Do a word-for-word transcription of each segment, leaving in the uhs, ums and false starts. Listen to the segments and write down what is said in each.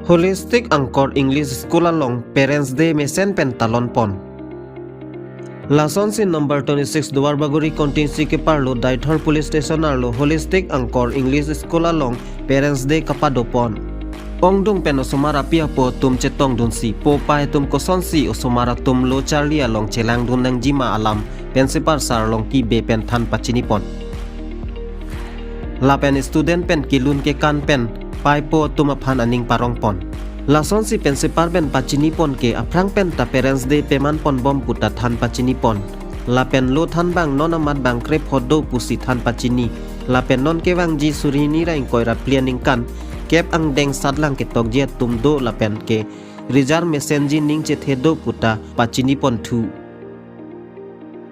Holistic Angkor English School along Parents Day mesen pen talon pon. Lasonsi number twenty-six Duarbagori constituency keparlo Deithor Police Station arlo Holistic Angkor English School along Parents Day kapado pon. Ongdung pen osomar api apo atum chetongdunsi, po pai atum kosonsi osomar atum lo charli along chelangdun nangjima alam Principal Sir Longki Bey pen than pachini pon. Lapen student pen kelun kekan pen pai po atum aphan aning parong pon. Lasonsi Principal pen pachini pon ke aphrang pen ta Parents Day peman pon bom puta than pachini pon. Lapen lo than bang non amat bang krep hot do pusi than pachini. Lapen non kevangji suri hini ra ingkoi ra phli aningkan kep angdeng satlang ketokji atum do lapen ke rizar mesenji ning chethe do puta pachini pon thu.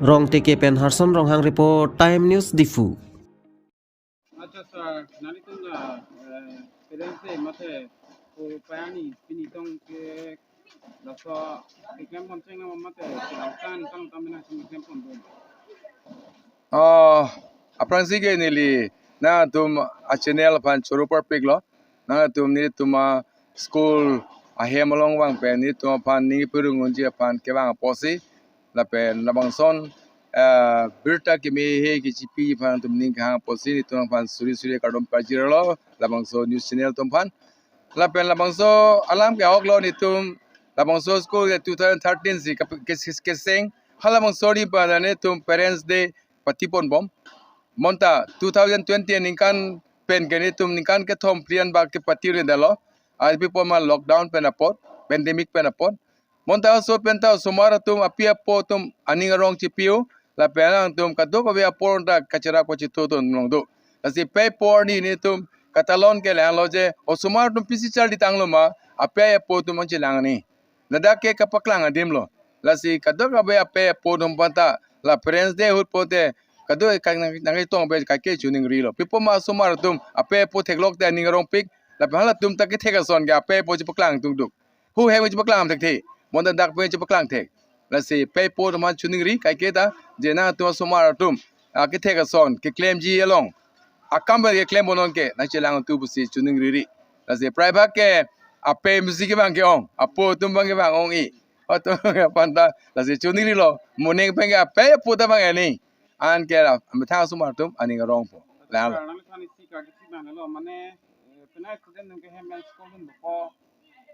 Rongteke pen Harson Ronghang report, Time News Diphu. আচ্ছা sir, nelitum la, eh, parents day mathe po pai arni pini tong ke laso keklem pon cheng na mathe kelang kan tang tang mena keklem pon dun. Oh, aphrangsi ke neli nangtum a channel aphan choro parpiklo. Nangtum nelitum a school ahem along vang pen nelitum aphan ning pirung unji aphan kevang apotsi. Lapen labangson, eh, birta keme he kechipi aphan nangtum ning kehang apotsi nelitum aphan suri suri kardom pajirlo labangso news channel atum aphan. Lapen labangso alam ke ahoklo nelitum labangso school ke two thousand thirteen si kap-, kes-, kes-, keseng. Halabangso ni pa nelitum Parents Day pati pon bom. Bonta two thousand twenty ningkan pen ke nelitum ningkan kethom phli an bak ke pati rin dalo. Api poma lockdown pen apot, pandemic pen apot. Bonta aso penta osomar atum api apo atum aning arong chipiu, lapen alangtum kadokave apor ta kacherap kachitho atum long do. Lasi pai po arni nelitum katalon ke lang lo je, osomar atum pisi charli tanglo ma, api apo atum angchelang ni. Ladak ke kapaklang adim lo. Lasi kadokave api apo atum bonta la Parents Day ahut pote kadok ka nang, nangtong be kake chuning rilo. Pi poma osomar atum api apo theklok te aning arongpik, lapen halatum ta kethek ason ke api apo chepaklang tungduk. Hu hem chepaklang thekthe. Bonta dak pen chepaklang thek. Lasi pai po atum aphan chuning ri kaike ta je nangtum osomar atum akethek ason keklemji along akam pen keklem bonon ke nangchelang tu pusi chuning riri. Lasi prai bhag ke api musi kevang ke-ong, apo atum abang kevang ong-i. Atum aphan ta lasi chuning rilo. Moning pen ke api apo ta vang ani. Anke la methang osomar atum aning arong po. Lang lo. Nang than isi karkisi bang lo mane, eh, penai student nung ke hem school dun po.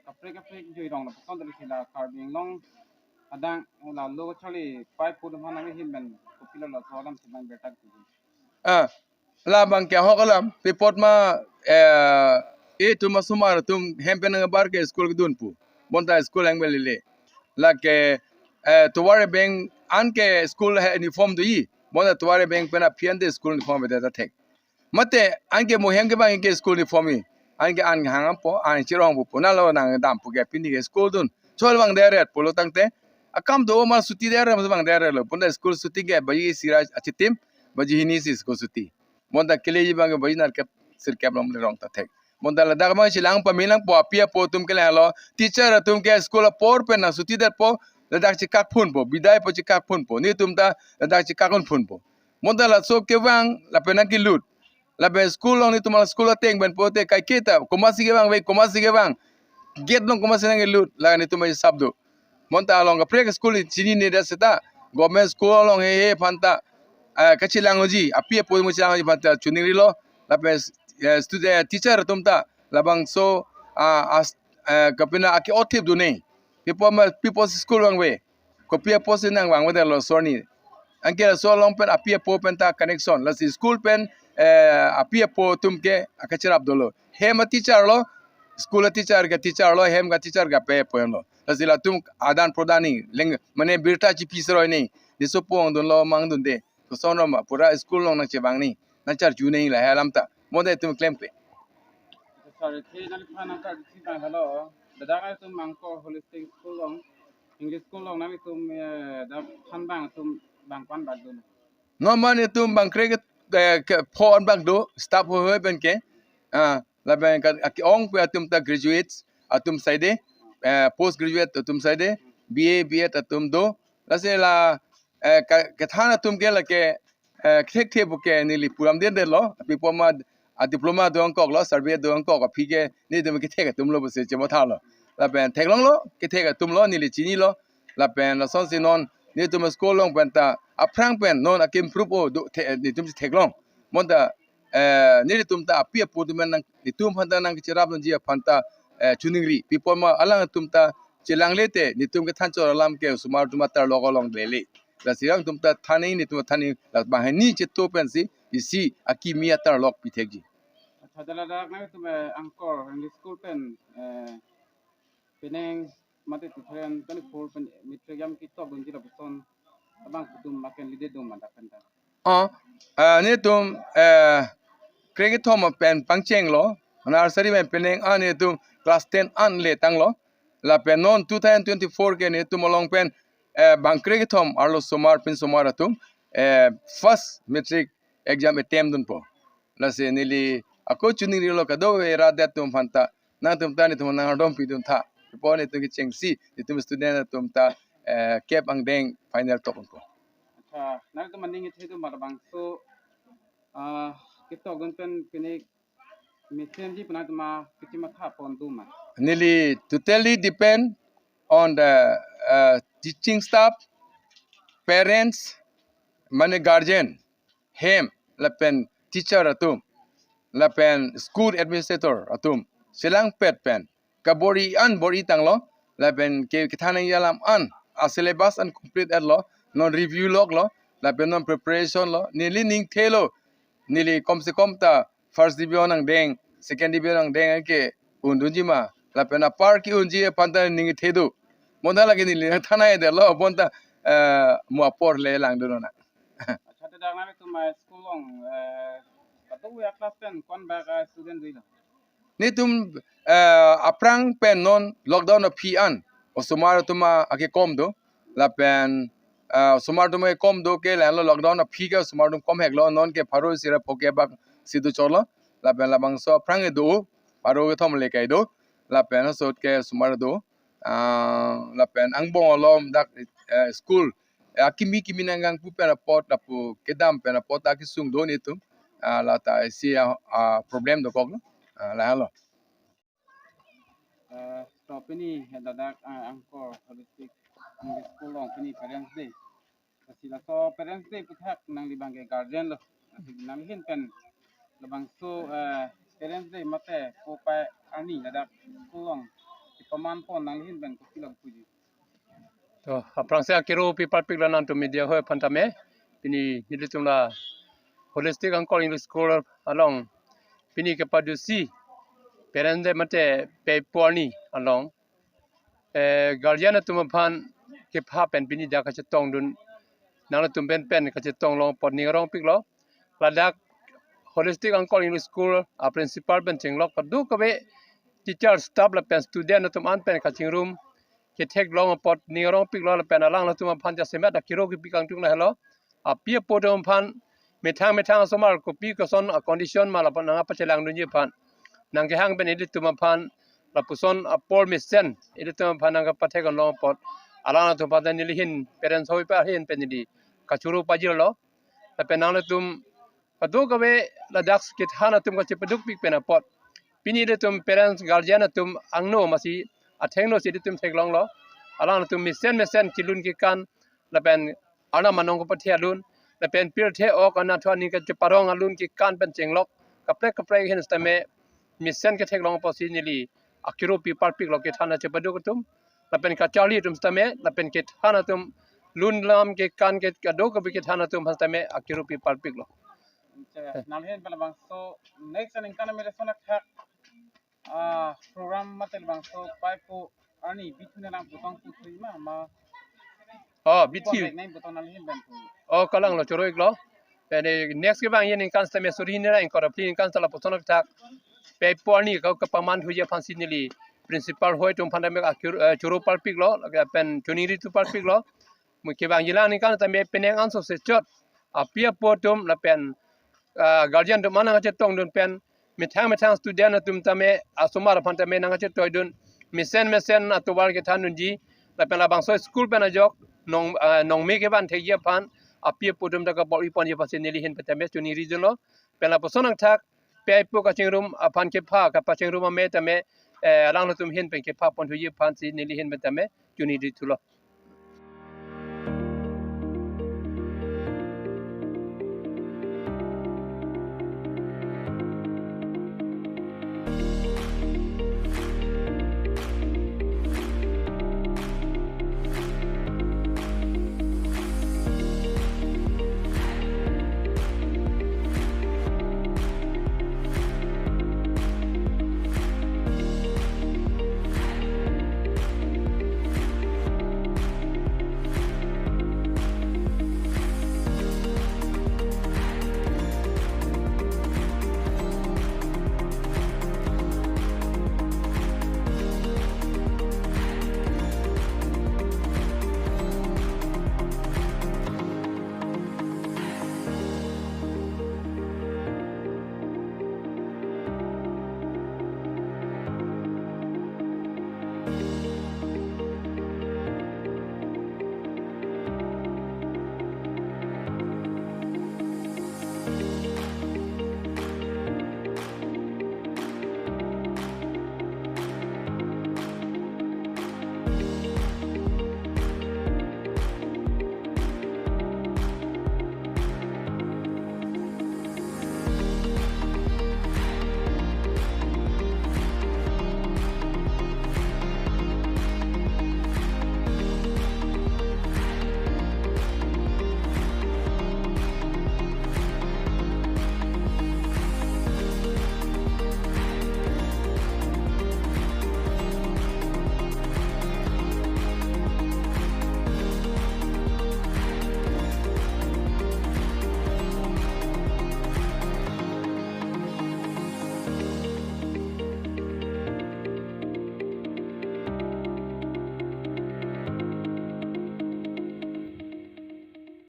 Kaprek kaprek joi rong lo pon dari sila Karbi Anglong adang la lo charli pai po atum aphan nang hem ben kopilo laso alam si bang bertak tu. Ah, labang ke ahok alam, pi apot ma, eh, itum asomar atum hem pen nangbar ke school kedun pu. Bonta school ang belele. Lake, eh, tovar abeng anke school he uniform do-i. Bonta tovar abeng pen aphi ante school uniform beda ta thek. Mate anke mo hem kevang ke school uniform-i. Anke an hang po, an chirong po, po nalo nangdam pu ke pini ke school dun. Chol vang deret pulo tangte. Akam do ma suti deret vang deret lo. Bonta school suti ke baji isi ra achitim, baji hini si school suti. Bonta keleji abang ke baji nerkep sirkep along le rong ta thek. Bonta ladak abang chelang pame lang po api apo atum ke lang lo. Teacher atum ke school apor pen nangsuti det po, ladak chekak phun po, bidai po chekak phun po. Nelitum ta ladak chekak un phun po. Bonta laso kevang lapen nangkelut. Lapen school along nelitum school ateng pen pote kaike ta, komatsi kevang ve, komatsi kevang. Gate along komatsi nangkelut, la nelitum sap do. Bonta along kaprek school chinine det seta, government school along he he aphan ta, eh, kachelang unji, api apo kachelang unji aphan ta chuning rilo, lapen, eh, student, teacher atum ta labangso, ah, as, eh, kapina ake othip dun-e. Pi apot ma, pi apot school vang ve. Kopi apotsi nangvang ve det lo sorni. Anke laso along pen api apo pen ta connection. Lasi school pen, eh, api apo atum ke akacherap dolo. Hem a teacher lo, school a teacher ke teacher lo, hem ka teacher ke api apo lo. Lasi latum adan prodan ni leng mane birta chipi seroi ni. Di so pong dunlo mang dunde. Koson rom pura school along nangchevang ni. Nangcharju ni la he alam ta. Mo de tum klemkle. Sorry, the nang phan nang karkisi bang lo. Ladak nangtum Angkor Holistic School along, English School along nangtum, eh, dak than bang atum bang pan bak dun. Non ma nelitum bang krek, eh, ke pho an bak do, staff ho ho pen ke. Ah, lapen ka, ake-ong pu atum ta graduates atum saide, eh, post graduate atum saide, B A, B Ed atum do. Lasi la, eh, ka, kethan atum ke lake, eh, kethek the pu ke neli puram den det lo, pi apot ma a diploma do angkok lo, survey do angkok aphi ke netum kethek atum lo pusi chemo tha lo. Lapen theklong lo, kethek atum lo, neli chini lo. Lapen lasonsi non netum school along pen ta aphrang pen non akim proof o do the, netum si theklong. Bonta, eh, netum ta api apo atum nang, netum aphan ta nangcherap nangji aphan ta, eh, choningri. Pi apot ma alangtum ta chelangle te netum kethan chot alam ke osomar atum atarlok along lele. Lasi alangtum ta than-i, netum than-i, la banghini cheto pensi isi akimi atarlok pithekji. Accha, dak ladak nangtum, eh, Angkor English School pen, eh, penang mate two thousand twenty-four pen matric exam ketok dunji lapuson abang kutum aken lide dum ma dak pen ta. Oh, eh, netum, eh, krekethom pen pangcheng lo, nursery pen penang an netum class ten an le tang lo. Lapen non two thousand twenty-four ke netum along pen, eh, bang krekethom arlo osomar pen osomar atum, eh, first matric exam attempt dunpo. Lasi neli ako choningri lo kadokave rat atum aphan ta, nangtum ta netum nangardom pidun tha. Pi apot netum kechengsi, netum student atum ta, eh, kep angdeng final tok unpo. Accha, nangtum aning kethe do ma labangso, ah, ketok dun pen pini mesenji pen nangtum kachimatha pon do ma? Neli totally depend on the, uh, teaching staff, parents, mane guardian, hem, lapen teacher atum, lapen school administrator atum, chelangpet pen kabor-i an bor-i tanglo, lapen ke kethan nangji alam an, a syllabus an complete etlo, non review lok lo, lapen non preparation lo, neli ning thelo, neli kom se kom ta first division angdeng, second division angdeng ke undunji ma, lapen apar ke-unji aphan ta ning the do. Bonta lake neli nangthan-i detlo, bonta, eh, mo apor le langdun nang. Accha, te dak nangtum, eh, school along, eh, kadokave class pen ko-an bak, eh, student dolo? Netum, eh, aphrang pen non lockdown aphi an osomar atum akekom do, lapen, eh, osomar atum akekom do ke lalo lockdown aphi ke osomar atum komhek lo, non ke pharo isi ra pho ke bak si do cholo, lapen labangso aphrang ke do, pharo kethom le kai do, lapen asot ke osomar do, ah, lapen angbong along dak, eh, school, eh, akimi kimi nangkangpu pen apot, lapu kedam pen apot ta kesung do netum, ah, lata isi, ah, ah, problem dokok lo, ah, lahelo. Eh, to pini, eh, ladak, ah, Angkor Holistic English School along pini Parents Day. Lasi laso Parents Day aphuthak nangli abang ke guardian lo. Lasi nangli ahin pen labangso, eh, Parents Day mate kopai arni ladak school along kepaman pon nangli ahin pen kopi lo puji? To, aphrangsi akero pi parpik lo nangtum media hoi aphan tame. Pini nelitum la Holistic Angkor English School along pini kepadusi Parents Day mate pei po arni along, eh, guardian atum aphan kepha pen pini dak kachetongdun, nangtum pen pen kachetong long apot ning arongpik lo. Ladak Holistic Angkor English School a principal pen chenglok kadokave teacher, staff lapen student atum an pen kachingrum ketheklong apot ning arongpik lo, lapen alanglitum aphan jasemet akero kepi kangtung lahelo. Api apo atum aphan methang methang osomar kopi koson a condition ma lapu nangpachelangdunji aphan, nangkehang pen ilitum aphan lapuson apor mesen ilitum aphan nangkapathek long apot, alanglitum aphan neli ahin parents hoi pa ahin pen neli kachoro pajirlo. Lapen nanglitum kadokave ladak kethan atum kachepadukpik pen apot, pini ilitum parents guardian atum angno masi athengno si ilitum theklonglo. Alanglitum mesen mesen kelun kekan lapen arnam anong kapathe alun, lapen pirthe ok anatthu aning kacheparong alun kekan pen chenglok kaprek kaprek ahin sitame mesen ketheklong apotsi neli akero pi parpik lo kethan achepaduk atum, lapen kacharli atum sitame, lapen kethan atum lun lam kekan ke kadokave kethan atum aphan sitame akero pi parpik lo. Accha, nangli ahin pen labangso next aningkan me lason athak, ah, program mate labangso pei po arni bithu nangputong puthui ma, ma Oh, pon bithu. Bek nangputong nangli ahin pen pu. Oh, kalang lo, choro-ik lo. Pini next kevangji aningkan sitame suri hini ra ingkoi ra phli aningkan sitame lapuson athak pei po arni ka kapaman thuji aphansi neli principal hoi atum aphan tame akero, eh, choro parpik lo, lapen choningri tu parpik lo. Mo kevangji lang aningkan tame penang anso sechot api apo atum lapen, ah, guardian atum an nangkachetongdun pen methang methang student atum tame, osomar aphan tame nangkachetoidun, mesen mesen atovar kethandunji, lapen labangso school pen ajok nong, ah, nongme kevan thekji aphan api apo atum ta kabor-i ponji aphansi neli ahin pen tame choningridunlo. Pen lapuson athak P I po kachingrum aphan kepha, kapachingrum ame tame, eh, alanglitum ahin pen kepha pon thuji aphansi neli ahin pen tame chini di thulo.